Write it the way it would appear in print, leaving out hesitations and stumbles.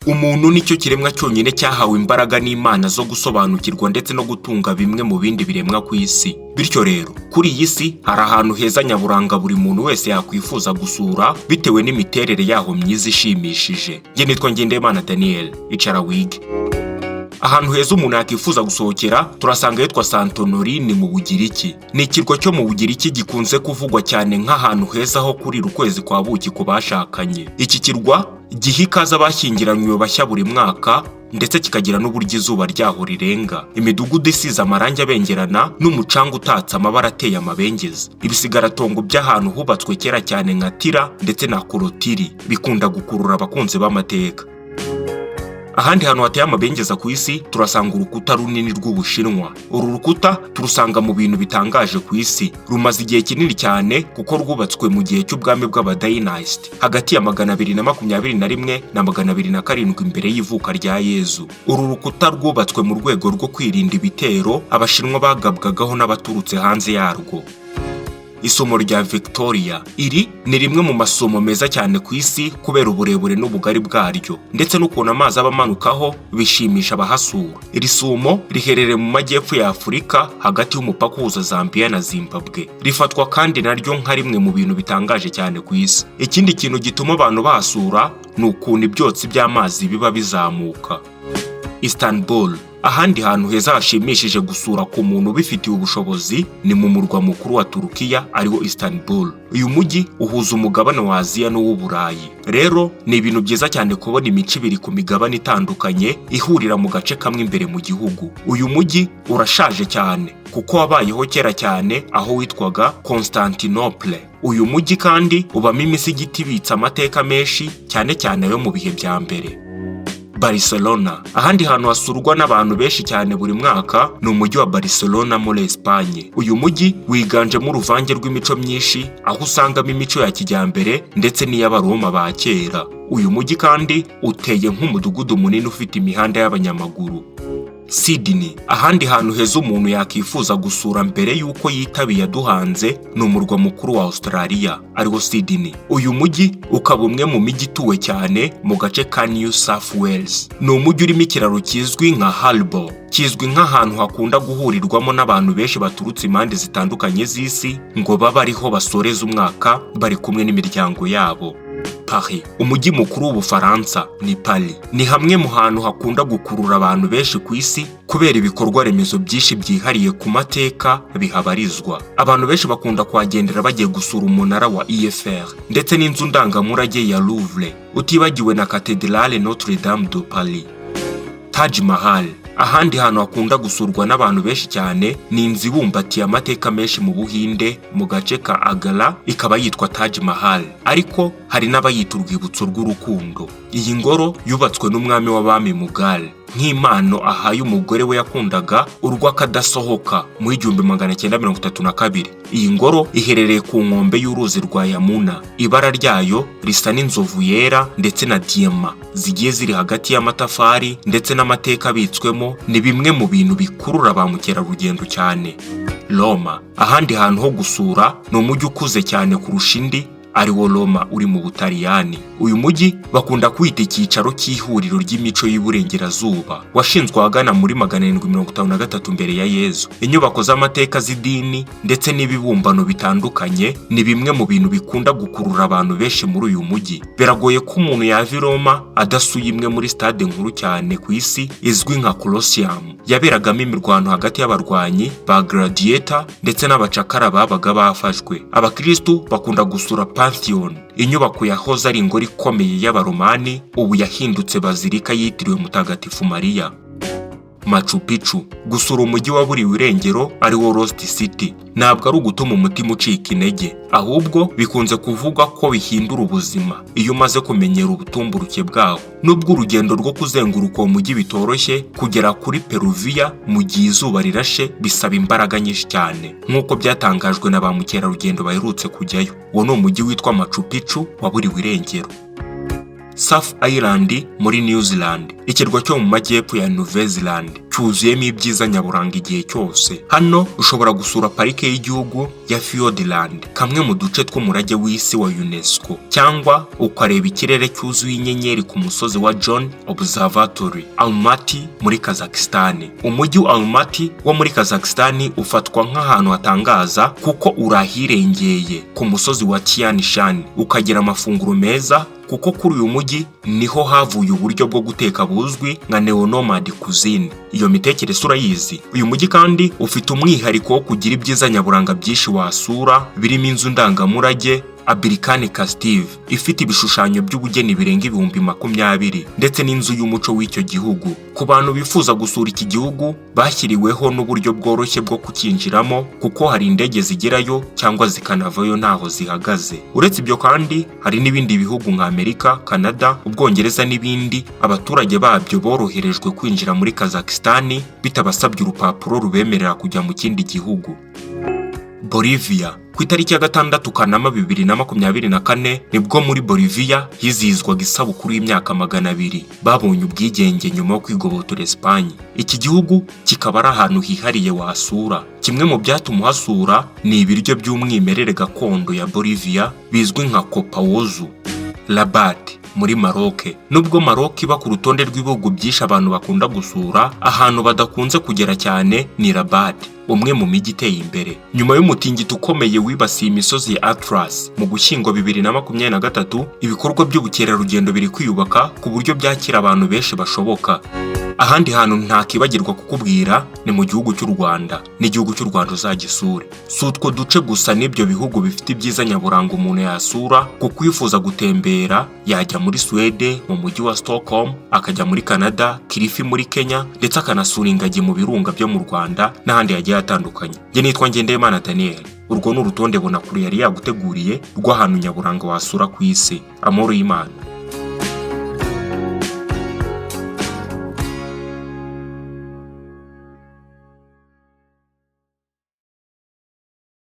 Umuntu nicyo kiremwa cyonyine cyahawe imbaraga n'Imana zo gusobanukirwa ndetse no gutunga bimwe mu bindi biremwa ku isi. Bityo rero, kuri iyi si hari ahantu heza nyaburanga buri muntu wese yakwifuza gusura bitewe n'imiterere yaho myiza ishimishije. Njye nitwa Ngendahimana Daniel, icara wige. Ahantu heza umuntu yakwifuza gusohokera turasanga ahitwa Santorini mu Bugiriki. Ni ikirwa cyo mu Bugiriki gikunze kuvugwa cyane nk'ahantu heza ho kurira ukwezi kwa buki ku bashakanye. Iki kirwa giha ikaze abashyingiranywe bashya buri mwaka, ndetse kikagira n'uburyo izuba ryaho rirenga, imidugudu isize amarangi abengerana n'umucanga utatse amabara ateye amabengeza. Ibisigaratongo by'ahantu hubatswe kera cyane nka Tira ndetse na Korotiri bikunda gukurura abakunzi b'amateka. Ahandi hantu hateye amabengeza ku isi turasanga urukuta runini rw'Ubushinwa. Uru rukuta turusanga mu bintu bitangaje ku isi. Rumaze igihe kinini cyane kuko rwubatswe mu gihe cy'ubwami bw'abadynasty, hagati ya 221 na 207 mbere y'ivuka rya Yezu. Uru rukuta rwubatswe mu rwego rwo kwirinda ibitero Abashinwa bagabwagaho n'abaturutse hanze yarwo. Isumo rya Victoria: iri ni rimwe mu masumo meza cyane ku isi kubera uburebure n'ubugari bwaryo, ndetse n'ukuntu amazi aba amanukaho bishimisha abahasura. Iri sumo riherereye mu majyepfo ya Afurika, hagati y'umupaka uhuza Zambia na Zimbabwe. Rifatwa kandi naryo nka rimwe mu bintu bitangaje cyane ku isi. Ikindi kintu gituma abantu bahasura ni ukuntu ibyotsi by'amazi biba bizamuka. Istanbul: ahandi hantu heza hashimishije gusura ku muntu ubifitiye ubushobozi ni mu murwa mukuru wa Turukiya, ariwo Istanbul. Uyu mujyi uhuza umugabane wa Aziya n'uw'Uburayi. Rero ni ibintu byiza cyane kubona imico ibiri ku migabane itandukanye ihurira mu gace kamwe imbere mu gihugu. Uyu mujyi urashaje cyane kuko wabayeho kera cyane aho witwaga Constantinople. Uyu mujyi kandi ubamo imisigiti ibitse amateka menshi, cyane cyane ayo mu bihe bya mbere. Barcelona: ahandi hantu hasurwa n'abantu benshi cyane buri mwaka ni umujyi wa Barcelona muri Espagne. Uyu mujyi wiganjemo uruvange rw'imico myinshi, aho usangamo imico ya kijyambere ndetse n'iy'Abaroma ba kera. Uyu mujyi kandi uteye nk'umudugudu munini ufite imihanda y'abanyamaguru. Sydney: ahandi hantu heza umuntu yakifuza gusura mbere y'uko yitabiye aduhanze ni umurwa mukuru wa Australia, ariwo Sydney. Uyu mujyi ukaba umwe mu mijyi ituwe cyane mu gace ka New South Wales. Ni umujyi urimo ikiraro kizwi nka Harbour, kizwi nk'ahantu hakunda guhurirwamo n'abantu benshi baturutse impande zitandukanye z'isi ngo babe ariho basoreza umwaka bari kumwe n'imiryango yabo. Paris: umujyi mukuru w'Ubufaransa ni Paris. Ni hamwe mu hantu hakunda gukurura abantu benshi ku isi kubera ibikorwa remezo byinshi byihariye ku mateka bihabarizwa. Abantu benshi bakunda kuhagendera bagiye gusura umunara wa Eiffel ndetse n'inzu ndangamurage ya Louvre, utibagiwe na Cathédrale Notre Dame de Paris. Taj Mahal: ahandi hantu hakunda gusurwa n'abantu benshi cyane ni inzu ibumbatiye amateka menshi mu Buhinde, mu gace ka Agra, ikaba yitwa Taj Mahal, ariko hari n'abayita urwibutso rw'urukundo. Iyi ngoro yubatswe n'umwami w'abami Mughal nk'impano ahaye umugore we yakundaga urw'akadasohoka mu 1932. Iyi ngoro iherereye ku nkombe y'uruzi rwa Yamuna. Ibara ryayo risa n'inzovu yera ndetse na diyama zigiye ziri hagati y'amatafari ndetse n'amateka abitswemo ni bimwe mu bintu bikurura ba mukerarugendo cyane. Roma: ahandi hantu ho gusura ni umujyi ukuze cyane kurusha indi, ariwo Roma uri mu Butaliyani. Uyu mujyi bakunda kwita icyicaro cy'ihuriro ry'imico y'Iburengerazuba. Washinzwe ahagana muri 753 mbere ya Yezu. Inyubako z'amateka z'idini ndetse n'ibibumbano bitandukanye ni bimwe mu bintu bikunda gukurura abantu benshi muri uyu mujyi. Biragoye ko umuntu yava i Roma adasuye imwe muri stade nkuru cyane ku isi izwi nka Colosseum, yaberagamo imirwano hagati y'abarwanyi ba gladiator ndetse n'abacakara babaga bafashwe. Abakristu bakunda gusura Pantheon, inyubako yahoze ari ingoro ikomeye y'Abaromani, ubu yahindutse bazilika yitiriwe Mutagatifu Mariya. Machu Picchu: gusura umujyi waburiwe irengero, ari wo Lost City, ntabwo ari ugutuma umutima ucika intege, ahubwo bikunze kuvugwa ko bihindura ubuzima iyo umaze kumenyera ubutumburuke bwawo. Nubwo urugendo rwo kuzenguruka uwo mujyi bitoroshye, kugera kuri Peruviya mu gihe izuba rirashe bisaba imbaraga nyinshi cyane, nk'uko byatangajwe na ba mukerarugendo baherutse kujyayo. Uwo ni umujyi witwa Machu Picchu waburiwe irengero. South Island muri New Zealand, ikirwa cyo mu majyepfo ya Nouvelle Zealand cyuzuyemo ibyiza nyaburanga igihe cyose. Hano ushobora gusura parike y'igihugu ya Fiordland, kamwe mu duce tw'umurage w'isi wa UNESCO, cyangwa ukareba ikirere cyuzuye inyenyeri ku musozi wa John Observatory. Almaty muri Kazakhstan. Umujyi wa Almaty wo muri Kazakhstan ufatwa nk'ahantu hatangaza kuko uri ahirengeye ku musozi wa Tian Shan, ukagira amafunguro meza kuko kuri uyu mujyi niho havuye uburyo bwo guteka buzwi nka neo-nomad cuisine. Iyo mitekerereze urayizi? Uyu mujyi kandi ufite umwihariko wo kugira ibyiza nyaburanga byinshi wasura, birimo inzu ndangamurage Abirikani Kastive ifite ibishushanyo by'ubugeni birenga 20,000, ndetse n'inzu y'umuco w'icyo gihugu. Ku bantu bifuza gusura iki gihugu, bashyiriweho n'uburyo bworoshye bwo kucyinjiramo, kuko hari indege zigerayo cyangwa zikanavayo ntaho zihagaze. Uretse ibyo kandi, hari n'ibindi bihugu nka Amerika, Canada, Ubwongereza n'ibindi, abaturage babyo boroherejwe kwinjira muri Kazakhstan bitabasabye urupapuro rubemerera kujya mu kindi gihugu. Bolivia. Ku itariki ya 6 Kanama 2024 nibwo muri Bolivia hizihizwaga isabukuru y'imyaka 200 babonye ubwigenge nyuma yo kwigobotora Espagne. Iki gihugu kikaba ari ahantu hihariye wasura. Kimwe mu byatuma uhasura ni ibiryo by'umwimerere gakondo ya Bolivia bizwi nka copawozu. Rabat muri Maroc. Nubwo Maroc iba ku rutonde rw'ibihugu byinshi abantu bakunda gusura, ahantu badakunze kugera cyane ni Rabat, umwe mu mijyi iteye imbere. Nyuma y'umutingito ukomeye wibasiye imisozi ya Atlas mu Gushyingo 2023, ibikorwa by'ubukerarugendo biri kwiyubaka ku buryo byakira abantu benshi bashoboka. Ahandi hantu ntakibagirwa kukubwira ni mu gihugu cy'u Rwanda. N'igihugu cy'u Rwanda uzagisure. Si utwo duce gusa n'ibyo bihugu bifite ibyiza nyaburanga umuntu yasura, kuko uwifuza gutembera yajya muri Suwede mu mujyi wa Stockholm, akajya muri Canada, Kilifi muri Kenya, ndetse akanasura ingagi mu birunga byo mu Rwanda n'ahandi hagiye hatandukanye. Njye nitwa Ngendahimana Daniel. Urwo ni urutonde Bonakure yari yaguteguriye rw'ahantu nyaburanga wasura ku isi. Amahoro y'Imana.